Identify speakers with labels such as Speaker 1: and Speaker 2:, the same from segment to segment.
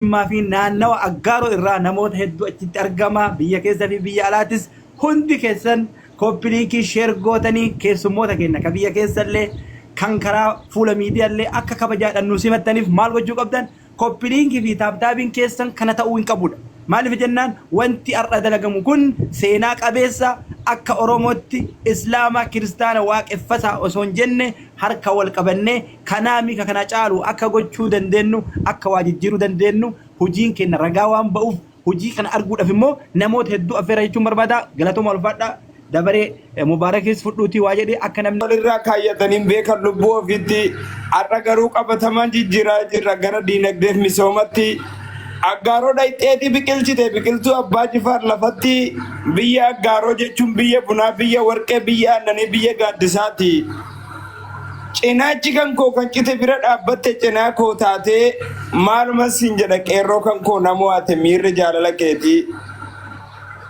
Speaker 1: Jimmaa fi naannawa Aggaaroo irraa namoota hedduu achitti argama. Biyya keessa fi biyya alaatis hundi keessan copy link share gootanii keessummoota keenya ka biyya keessallee kan karaa fuula miidiyaallee akka kabajaadhaan nu simattaniif maal gochuu qabdan? Copy link fi tap tapiin keessan kana ta'uu hin qabudha. Maaliif jennaan, wanti har'a dalagamu kun seenaa qabeessa, akka Oromootti Islaama, Kiristaana, Waaqeffataa osoo hin jenne harka wal qabannee kanaa mika kana caalu akka gochuu dandeenyu, akka waa jijjiiruu dandeenyu hojiin keenya ragaa waan ba'uuf, hojii kana arguudhaaf immoo namoota hedduu affeera jechuun barbaada. Galatooma, ulfaadha. Dabaree Mubaarakis fudhuutii waa jedhee akka namni.
Speaker 2: Walirraa kaayyatanii beekan lubbuu ofiitti, har'a garuu qabatamaan jijjiiraa jirra gara diinagdeef misoomatti. Aggaaroo dhayxeetii biqilchite biqiltuu Abbaa Jifaar lafatti. Biyya Aggaaroo jechuun biyya bunaa, biyya warqee, biyya aannanii, biyya gaaddisaati. Cinaachi kan koo kan cite bira dhaabbatte cinaa koo taatee, maaluma siin jedha qeerroo kan koo, namoo ate miirri jaalala keetii.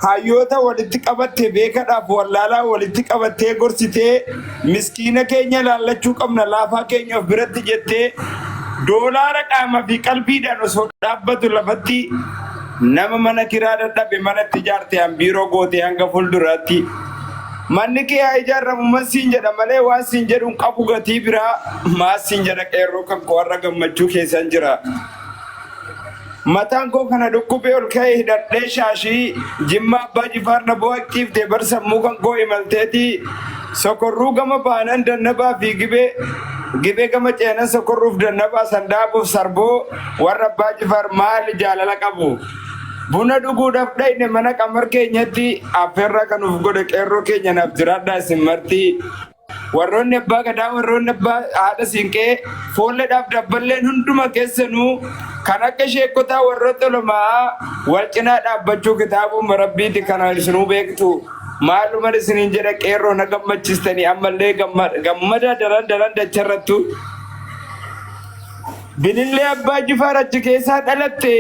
Speaker 2: Hayyoota walitti qabatte, beekadhaaf wallaalaa walitti qabattee gorsitee, miskiina keenya laallachuu qabna, laafaa keenya of biratti jettee, doolaara qaamaa fi qalbiidhaan osoo dhaabbatu lafatti, nama mana kiraa dadhabe mana itti ijaarte hanbiiroo goote hanga fuulduraatti. Manni kee haa ijaaramu man siin jedha malee waan siin jedhu hin qabu gatii biraa. Maas siin jedha qeerroo kan koo, har'a gammachuu keessan jira. Mataan koo kana dhukkubee ol ka'ee hidhadhee shaashii, Jimma Abbaa Jifaar na bohachiifte bar, sammuu kan koo imalteeti. Sokorruu gama baanan Dannabaa fi Gibee, Gibee gama ceenan Sokorruuf Dannabaa, Sandaabuuf Sarboo, warra Abbaa Jifaar maali jaalala qabu. Buna dhuguudhaaf dhayne mana Qamar keenyatti, affeerraa kan nuuf godhe qeerroo keenya, naaf jiraadhaa isin marti. Warroonni abbaa gadaa, warroonni abbaa haadha siinqee, foolleedhaaf dabballeen hunduma keessanuu, kan akka sheekotaa, warroota ulamaa, wal cinaa dhaabbachuu kitaabuma rabbiiti, kana isinuu beektu. Maaluman isiniin jedha qeerroo, na gammachistanii, ammallee gammada daran daran dacharrattu. Bilillee Abbaa Jifaar achi keessaa dhalatte,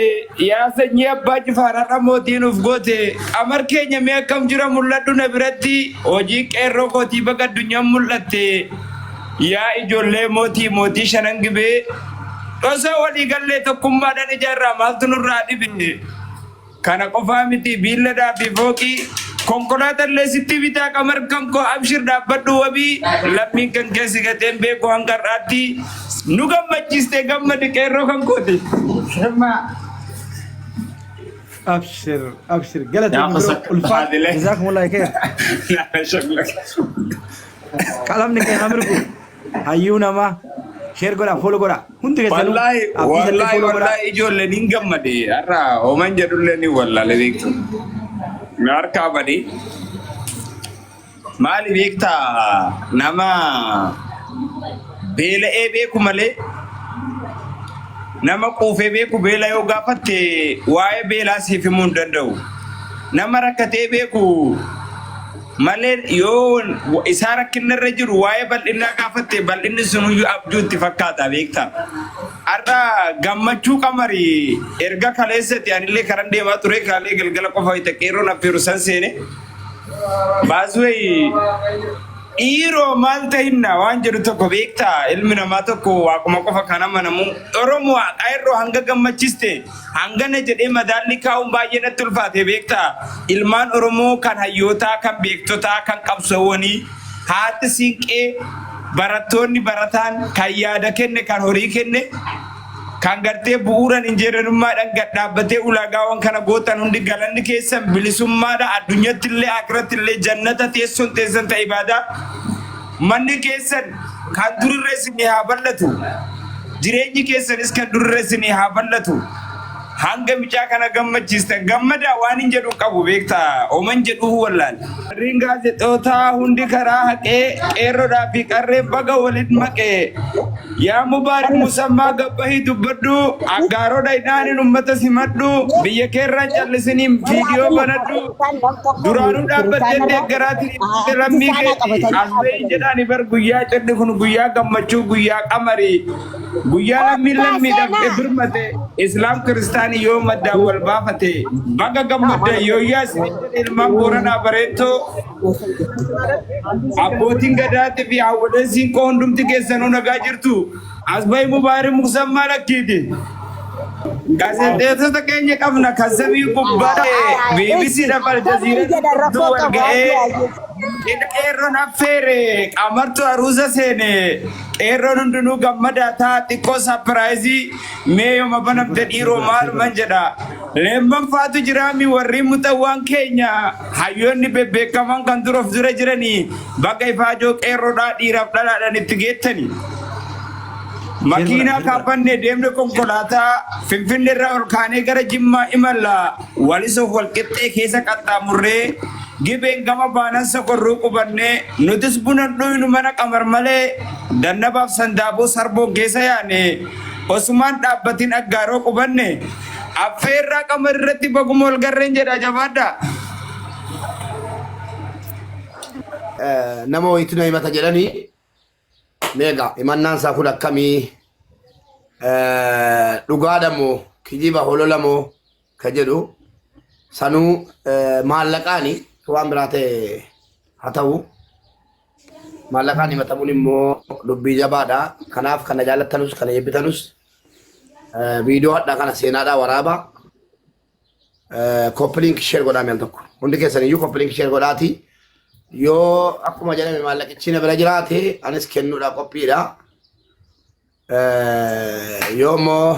Speaker 2: yaa sanyii Abbaa Jifaar, har'a mootii nuuf goote. Qamar keenya mee akkam jira, mul'adhu na biratti, hojii qeerroo kootii baga addunyaan mul'atte. Yaa ijoollee mootii, mootii Shanan Gibee, osoo walii gallee tokkummaadhaan ijaarraa maaltu nurraa dhibe? Kana qofaa miti, biilladaa fi fooqii konkolaataa illee sitti bitaa. Qamar kan koo, abshir, dhaabbadhu wabii, lammiin kan keessi gateen beeku hanga har'aatti nu gammachiiste, gammadi qeerroo kan kooti.
Speaker 1: Abshir, abshir. Galatoomii biroo, ulfaadhu. Jazaakumullahu khair. Qalamni kee haa mirgu. Hayyuu namaa. Share godhaa, follow godhaa. Hundi keessanuu
Speaker 2: Wallaahi
Speaker 1: abdii sallee
Speaker 2: wallaahi
Speaker 1: follow godhaa.
Speaker 2: Wallaahi, ijoolleen hin gammade har'a, homan jedhullee ni wallaale beektu. Na harkaa badi. Maali beektaa, nama beela'ee beeku malee nama quufee beeku beela yoo gaafatte waa'ee beelaa siif himuu hin danda'u. Nama rakkatee beeku malee yoo isaa rakkinna irra jiru waa'ee bal'innaa gaafatte bal'inni sunuyyuu abjuu itti fakkaata beektaa. Har'a gammachuu Qamari erga kaleessati anillee karan deemaa ture, kalee galgala qofa itti qeerroon affeeru san seene. Baaswee dhiiroo maal tahinna waan jedhu tokko beektaa, ilmi namaa tokko waaquma qofa kan amanamu. Oromoo qeerroo hanga gammachiste hangana jedhee madaalli kaa'uun baay'ee natti ulfaate beektaa. Ilmaan Oromoo kan hayyootaa, kan beektotaa, kan qabsoowwanii, haati siinqee, barattoonni, barataan kan yaada kenne, kan horii kenne, kan gartee bu'uuran injeerenummaadhaan gad dhaabbatee ulaagaawwan kana gootan hundi galanni keessan bilisummaadha. Addunyatti illee akiratti illee jannata teessoon teessan ta'e ibaadaa, manni keessan kan durirra isinii haa bal'atu, jireenyi keessanis kan durirra isinii haa bal'atu. Hanga micaa kana gammachiistan gammadaa waan hin jedhu qabu beektaa, oman jedhuu wallaal. Warreen gaazexootaa hundi karaa haqee, qeerroodhaa fi qarreen baga waliin maqee. Yaa Mubaarik Musammaa, gabbahii dubbadhu, Aggaaroodha hidhaaniin ummata simadhu, biyya keerraan callisiniin viidiyoo banadhu, duraanuu dhaabbattee deeggaraatiin lammii keeti. Asbee jedhaani bar, guyyaa cidhi kun guyyaa gammachuu, guyyaa Qamarii, guyyaa lammiin lammiidhaaf birmate, Islaam Kiristaanii yoo maddaan wal baafate, baga gammaddan, yooyyaa isin jedhe ilmaan Booranaa bareettoo. Abbootiin gadaatii fi haawwoleen siinqoo hundumti keessanuu nagaa jirtu. Asbahi Mubaarik Musammaa lakkiiti. Gaazexeessota keenya qabna kan samii gubbaa ta'e BBC dhaaf
Speaker 3: Sabni
Speaker 2: Aljazeera
Speaker 3: jedhan
Speaker 2: dubduu
Speaker 3: rakkoo
Speaker 2: wal
Speaker 3: qabu
Speaker 2: ga'ee
Speaker 3: abdii ayyee.
Speaker 2: cidha qeerroon affeere qamartu aruuza seene qeerroon hundinuu gammadaa ta'a xiqqoo sapiraayizii mee yooma banamte dhiiroo maaluman jedha leemman faatu jiraami warri muxawwaan keenya hayyoonni bebbeekaman kan dura of dura jiranii baga ifaajoo qeerroodhaa dhiiraaf dhalaadhaan itti geettani.
Speaker 1: Share godhaa,
Speaker 2: Makiinaa
Speaker 1: share godhaa.
Speaker 2: kaaffannee deemne konkolaataa Finfinnee irraa ol kaanee gara Jimmaa imalla. Walisoof walqixxee keessa qaxxaamurree Gibeen gama baanan sokorruu qubannee nutis buna dhuynu mana qamar malee dannabaaf sandaaboo sarboon keessa yaane osumaan dhaabbatiin aggaaroo qubanne affeerraa qamar irratti baguma wal garreen jedha jabaadha.
Speaker 4: Nama wayitu na himata jedhanii meeqa himannaan isaa kun akkamii dhugaadha moo kijiba holola moo ka jedhu sanuu maallaqaani waan biraa ta'e haa ta'u maallaqaan himatamuun immoo dubbii jabaadha kanaaf kana jaalattanus kana jibbitanus viidiyoo hadhaa kana seenaadhaa waraaba Copy link share godhaa mi'al tokko. Hundi keessan iyyuu copy link share godhaati. Yoo akkuma jedhame maallaqichi na bira jiraate anis kennuudha qophiidha. Yoo immoo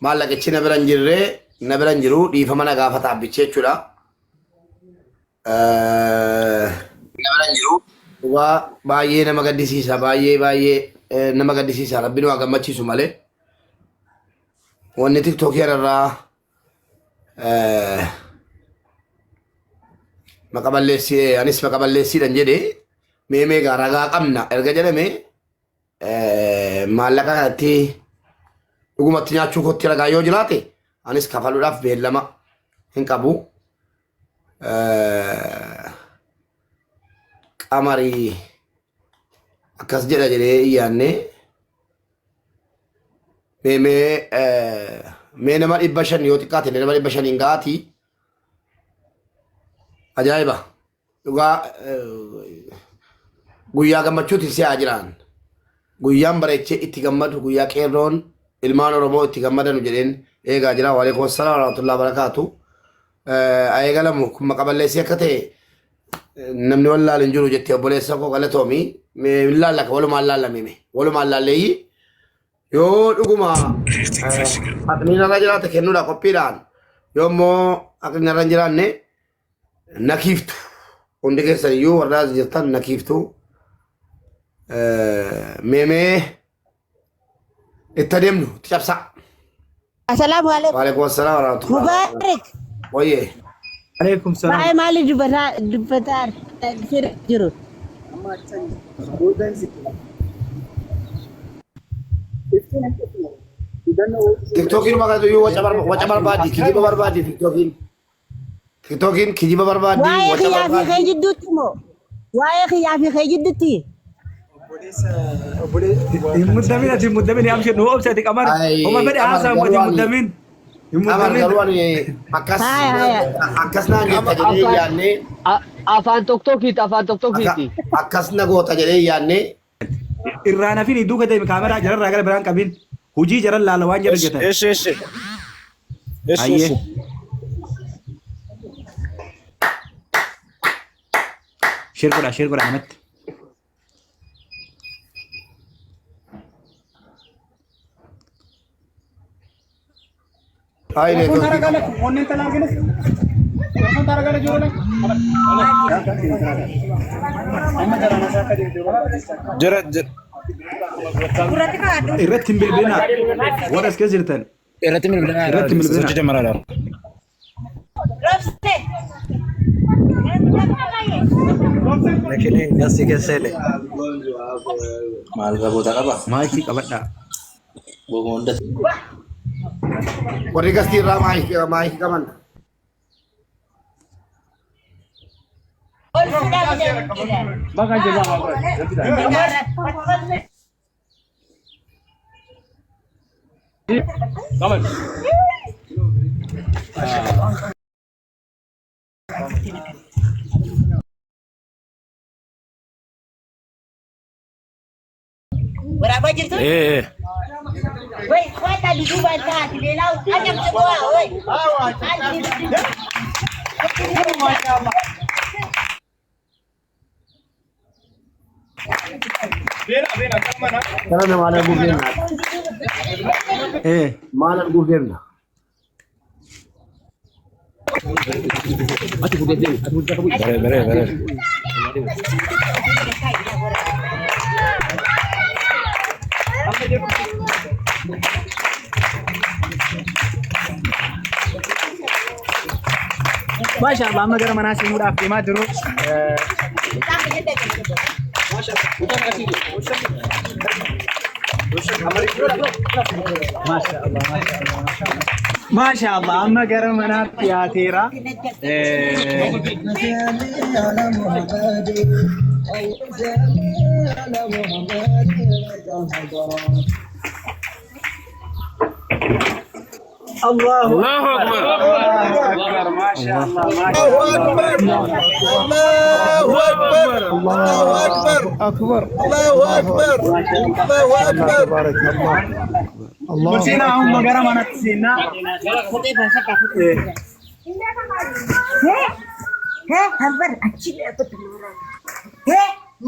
Speaker 4: maallaqichi na bira hin jirre na bira hin jiru dhiifama na gaafata abbichi jechuudha. Na bira hin jiru. Dhugaa baay'ee nama gaddisiisa baay'ee baay'ee nama gaddisiisa rabbi nu haa gammachiisu malee. Wanni tiktookii irraa maqa balleessii anis maqa balleessiidhan jedhe mee meeqa ragaa qabna erga jedhame maallaqa kanatti dhugumatti nyaachuu kootti ragaa yoo jiraate anis kafaluudhaaf beellama hin qabu. Qamarii akkas jedha jedhee iyyaannee mee mee mee nama 500 yoo xiqqaate nama 500n ga'aati. Ajaa'iba! Dhugaa guyyaa gammachuutiin si'aa jiraan. Guyyaan bareechee itti gammadu guyyaa qeerroon ilmaan Oromoo itti gammadanu jedheen eegaa jira. Waalaikum assalaam warahmatullahi wabarakaatu. Eegalamu kun maqa balleessii akka ta'e namni wallaalu hin jiru jettee obboleessa koo galatoomi. Mee hin laallaka walumaan laallamime walumaan laalleeyyi yoo dhuguma haqni narra jiraate kennuudha qophiidhaan yoo immoo haqni narra hin jiraanne na kiiftu hundi keessan iyyuu warra as jirtan na kiiftu meemee itti adeemnu itti cabsaa.
Speaker 3: Assalaamu alaikum.
Speaker 4: Waalaikum assalaam warahmatullahi
Speaker 3: Mubaarik.
Speaker 4: Wayyee.
Speaker 1: Alaikum salaam.
Speaker 3: Waa'ee maalii dubbataa dubbataa jiru?
Speaker 4: Tiktookiin maqaa iyyuu waca barbaaddi kijiba barbaaddi tiktookiin. Tiktookiin kijiba barbaaddi
Speaker 3: Waa'ee
Speaker 4: waca
Speaker 3: kiyyaa fi kee
Speaker 4: barbaaddi.
Speaker 3: jidduutti moo? Waa'ee kiyyaa fi kee jidduutti?
Speaker 1: Hin muddamin ati hin muddamin amshir nu obsi ati qamar.
Speaker 4: Ay,
Speaker 1: Homa fedhe
Speaker 4: qamar
Speaker 1: haasaa
Speaker 4: garuu
Speaker 1: ati hin
Speaker 4: ani
Speaker 1: muddamin. Hin
Speaker 4: qamar
Speaker 1: muddamin.
Speaker 4: garuu ani akkas
Speaker 3: Haaya haaya.
Speaker 4: akkas naan jetta jedhee
Speaker 5: Afaan
Speaker 4: yaadne
Speaker 5: afaan tokkokiiti afaan tokkokiiti.
Speaker 4: akkas na goota jedhee yaadne
Speaker 1: Irraa nafin duuka deemi kaameraa jararraa gara biraan qabin. Hujii jaran laala waan jara
Speaker 6: Eshi
Speaker 1: hojjetan.
Speaker 6: eshi eshi eshi
Speaker 1: Hayyee.
Speaker 6: eshi.
Speaker 1: Share godhaa share godhaa namatti.
Speaker 4: Ay neetwoorkii.
Speaker 6: Jira jira.
Speaker 1: Irratti hin bilbilinaa. Warra as keessa jirtan.
Speaker 6: Irratti bilbilinaa
Speaker 1: Irratti hin bilbilinaa.
Speaker 6: sochii jammaraa
Speaker 7: Lakini gasi keesseele. Maal qaboota qaba?
Speaker 1: Maayikii qabadhaa.
Speaker 7: Booma hunda
Speaker 4: Warri gastii irraa maayikii maayikii qaban.
Speaker 3: Waraabaa jirtu?
Speaker 6: Ee.
Speaker 3: Wai, kwata duduba ta ሌላው አጨብጭቧ ወይ
Speaker 4: Kana maal arguuf deemna? Maal arguuf deemna?
Speaker 6: Bare bare bare.
Speaker 1: Maashaallah amma gara manaa seenuudhaaf deemaa jiru. Maashaallah amma gara manaatti dhiyaateera. Allahu
Speaker 6: Allahu Akbar.
Speaker 1: Akbar maashaallah
Speaker 7: Allahu Akbar. Allahu Akbar. Allahu Akbar.
Speaker 8: Akbar.
Speaker 7: Allahu Akbar. Allahu Akbar.
Speaker 8: Allah.
Speaker 1: Seenaa amma gara manaatti seenaa.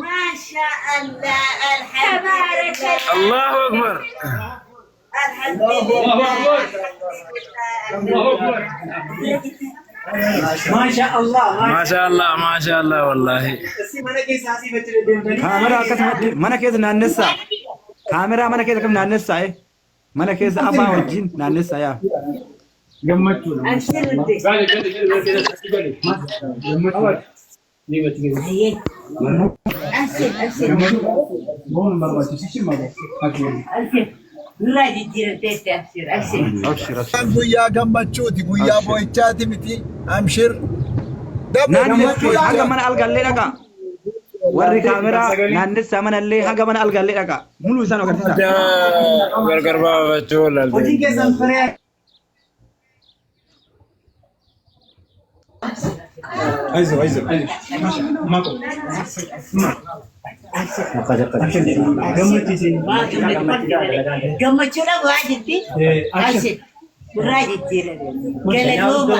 Speaker 3: ማሻአላህ አልሐምዱሊላህ
Speaker 6: Allahu Akbar.
Speaker 1: Maashaallah.
Speaker 6: Maashaallah maashaallah wallahi.
Speaker 1: Kaameraa akkasumatti mana keessa naannessaa. Kaameraa mana keessa kam naannessaa eh? Mana keessa afaan wajjin naannessaa yaa.
Speaker 2: Gammachuudha.
Speaker 1: Abshir abshir.
Speaker 7: Guyyaa gammachuuti, guyyaa boo'ichaati miti. Amshir.
Speaker 1: Naannessi haga mana algaallee dhaqa. Warri kaameraa naannessaa manallee haga mana algaallee dhaqa. Muluu isaan agarsiisa.
Speaker 6: Gargar baafachuu wallaalte.
Speaker 1: Hojii keessan firee.
Speaker 2: አይዞህ አይዞህ ማቆ
Speaker 3: Gammachuudha waa jirti. Abshir. Irraa jijjiirame. Galatooma.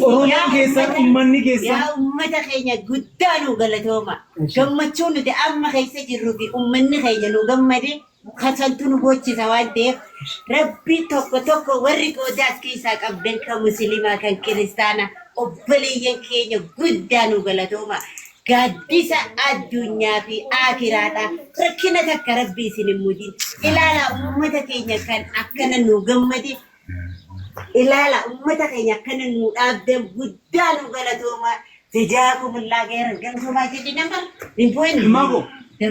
Speaker 1: Oromoon keessan uummanni keessan.
Speaker 3: Yaa uummata keenya guddaa nu galatooma. Gammachuun nuti amma keessa jirruu fi uummanni keenya nu gammade kasantu nu bochisa waan ta'eef rabbi tokko tokko warri qooda as keessaa qabdan kan musliimaa kan kiristaanaa obboleeyyan keenya guddaa nu galatooma. Gaaddisa addunyaa fi akiraadha. Rakkina takka rabbi isin hin mudin. Ilaala uummata keenya kan akkana nu gammade ilaala uummata keenya akkana nu dhaabdan guddaa nu galatooma. Jajaakumullah khairan galatoomaa jedhi nama hin boo'in.
Speaker 1: Ilmaa koo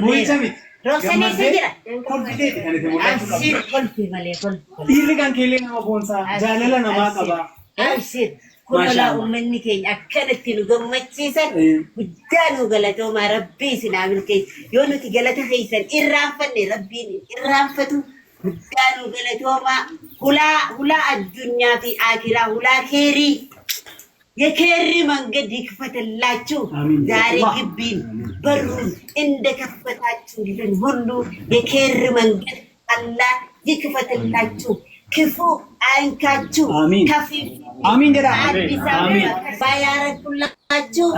Speaker 1: boo'icha miti.
Speaker 3: Roobsanii si jira.
Speaker 1: Kolfiteeti kan itti mul'atu qabdu.
Speaker 3: Abshir kolfi malee kolfi.
Speaker 1: Dhiirri kan keellee nama boonsaa jaalala namaa qaba.
Speaker 3: Abshir. Kunolaa uummanni keenya akkanatti nu gammachiisan guddaa nu galatoomaa rabbii isin haa milkeessu. Yoo nuti galata keessan irraanfanne rabbiin hin irraanfatu guddaa nu galatoomaa hulaa hulaa addunyaa fi akiraa hulaa keerii የኬሪ መንገድ ይክፈትላችሁ። ዛሬ ግቢን በሩን እንደከፈታችሁልን ሁሉ የኬሪ መንገድ አላህ ይክፈትላችሁ። ክፉ አይንካችሁ። ከፊት
Speaker 1: አሚን ገዳ
Speaker 3: አዲስ አበባ ባያረኩላችሁ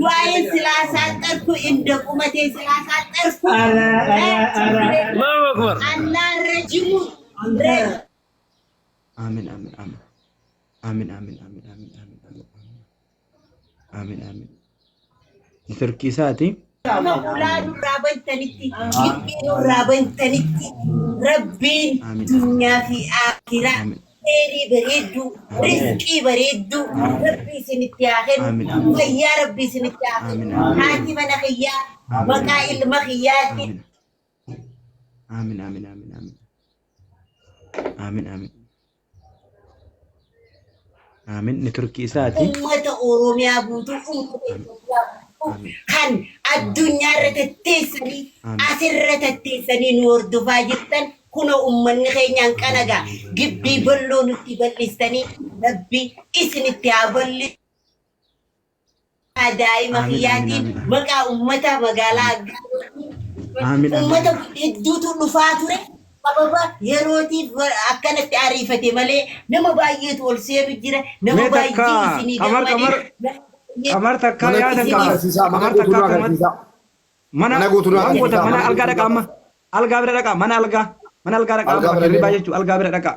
Speaker 3: ዱዓዬን ስላሳጠርኩ እንደ ቁመቴ ስላሳጠርኩ
Speaker 6: Allahu Akbar.
Speaker 3: አላህ ረጅሙ
Speaker 1: Amin amin amin. Amin amin amin amin amin amin. Amin amin. Turkii isaati.
Speaker 3: Ulaa nurraa bantanitti, gibbii nurraa bantanitti, rabbiin dunyaa fi akiraa heerii bareedduu, rizqii bareedduu, rabbi isinitti haa kennu, fayyaa rabbi isinitti haa kennu, haati mana kiyyaa, maqaa ilma kiyyaatti.
Speaker 1: Amin amin amin amin. Amin amin. Amin ni turkii isaati.
Speaker 3: Uummata Oromiyaa guutuu, uummata Itoophiyaa guutuu kan addunyaarra tetteessanii asirra tetteessanii nu hordofaa jirtan kunoo uummanni keenyaan qanagaa gibbii bal'oo nutti bal'istanii rabbi isinitti haa bal'isu. Daa'ima kiyyaatiin maqaa uummata magaalaa Aggaarootiin
Speaker 1: Amin amin.
Speaker 3: uummata hedduutu dhufaa ture. Sababa yerootiif akkanatti ariifate malee nama baay'eetu ol seenu jira. Nama
Speaker 1: Mee takka
Speaker 3: baay'ee isinii
Speaker 1: qamar
Speaker 3: gammade.
Speaker 1: qamar qamar takka
Speaker 4: Mana
Speaker 1: yaadan
Speaker 4: guutuu nu
Speaker 1: qaba.
Speaker 4: agarsiisaa. Mana
Speaker 1: Qamar
Speaker 4: guutuu
Speaker 1: takka
Speaker 4: nu
Speaker 1: akkamatti
Speaker 4: agarsiisaa.
Speaker 1: mana
Speaker 4: Mana guutuu nu
Speaker 1: waan goota
Speaker 4: agarsiisaa.
Speaker 1: mana
Speaker 4: Mana
Speaker 1: algaa
Speaker 4: guutuu
Speaker 1: dhaqa
Speaker 4: nu
Speaker 1: amma. Algaa bira dhaqa mana algaa. Mana algaa dhaqa
Speaker 4: Algaa
Speaker 1: amma
Speaker 4: bira
Speaker 1: bakka hirribaa
Speaker 4: deema.
Speaker 1: jechuudha algaa bira dhaqa.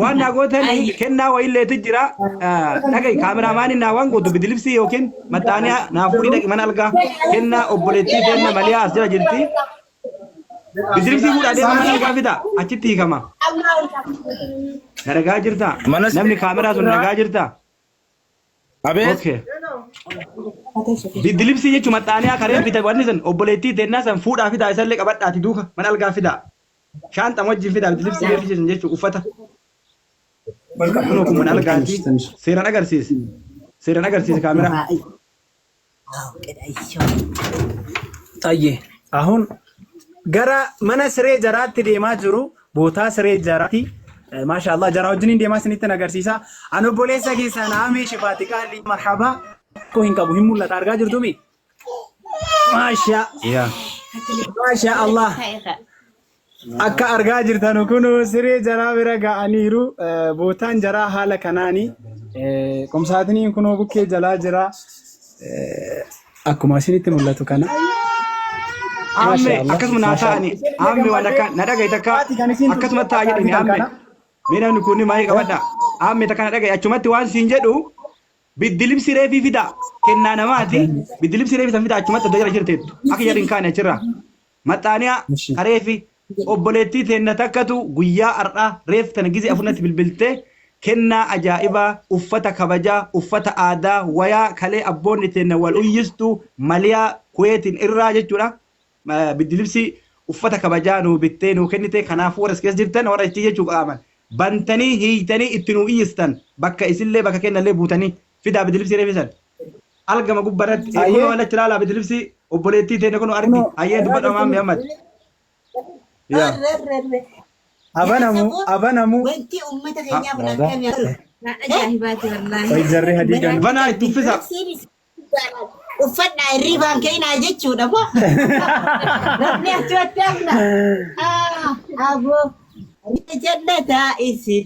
Speaker 1: Waan naa gootani kennaa wayiilleetu jira. Dhaga'i kaameraamaaniin naa waan gootu bidilibsii yookiin maxxaaniyaa naa fuudhii dhaqi mana algaa. Kennaa obboleettii teenna maliyaa as jala jirti. Bidilibsii fuudhaa deema mana algaa fida achitti hiikama. Na dhagaa jirtaa?
Speaker 2: Mana
Speaker 1: Namni kaameraa sun na dhagaa jirtaa?
Speaker 2: Abeet.
Speaker 1: Okay. Bidilibsii jechuun maxxaaniyaa kareen fida wanni san obboleettii teennaa san fuudhaa fidaa isallee qabadhaati duuka mana algaa fidaa. Shaanxam wajjin fidaa bidilibsii beeksisiisan jechuun uffata. Kunoo kun mana algaati. Seeraan agarsiisi. Seeraan agarsiisi kaameraa.
Speaker 9: Xayye አሁን gara mana siree jaraatti deemaa jiru bootaa siree jaraatti maashaallah jaraa wajjiniin deemaa isinitti agarsiisa. Ani obboleessa keessan Amee Shifaati Qaalii marhaba koo hin qabu hin mul'ata argaa jirtumi. Maasha maasha Allah akka argaa jirtanu kun siree jaraa bira ga'aniiru bootaan jaraa haala kanaani qomsaatiniin kunoo bukkee jalaa jira akkuma isinitti mul'atu kana.
Speaker 1: Amme
Speaker 9: Maashaallah
Speaker 1: akkasuma naa
Speaker 9: maashaallah.
Speaker 1: ta'ani amme waan akka na dhagaye takka
Speaker 9: Haati kan isin
Speaker 1: akkasuma
Speaker 9: turte
Speaker 1: ta'a jedhimi
Speaker 9: argitan
Speaker 1: amme
Speaker 9: kana.
Speaker 1: mee namni kun maayii qabadha amme takka na dhagaye achumatti waan siin jedhu biddilibsi reefii fida kennaa namaati biddilibsi reefii san fida achumatti iddoo jala jirteettu akka jarri hin kaane achirraa maxxaaniyaa kareefi obboleettii teenna takkatu guyyaa har'aa reef tana gizee afurnatti bilbiltee kennaa ajaa'ibaa uffata kabajaa uffata aadaa wayaa kalee abboonni teenna wal uyyistu maliyaa kuweetiin irraa jechuudha. Biddilibsi uffata kabajaa nuu bittee nuu kennite kanaafuu warra as keessa jirtan warra achi jechuu qaaman bantanii hiiytanii itti nuu iyyistan bakka isillee bakka kennallee buutanii fidaa biddilibsi reefisan. Algama gubbaarratti
Speaker 9: Ayyee.
Speaker 1: kunoo achi ilaalaa biddilibsi obboleettii teenne kunoo argi ayyee dubbadha maammi Ahmad. Yaa.
Speaker 9: Abanamu abanamu
Speaker 3: Wanti uummata keenyaaf kun akkamii jiru?
Speaker 10: Ajaa'ibaati wallaahi.
Speaker 9: Way jarri hadii kan.
Speaker 1: Banaa itti uffisa.
Speaker 3: Uffadhaa hirribaan keenyaa jechuudha moo? Namni achumatti hafna. Aboo. Jannataa isin.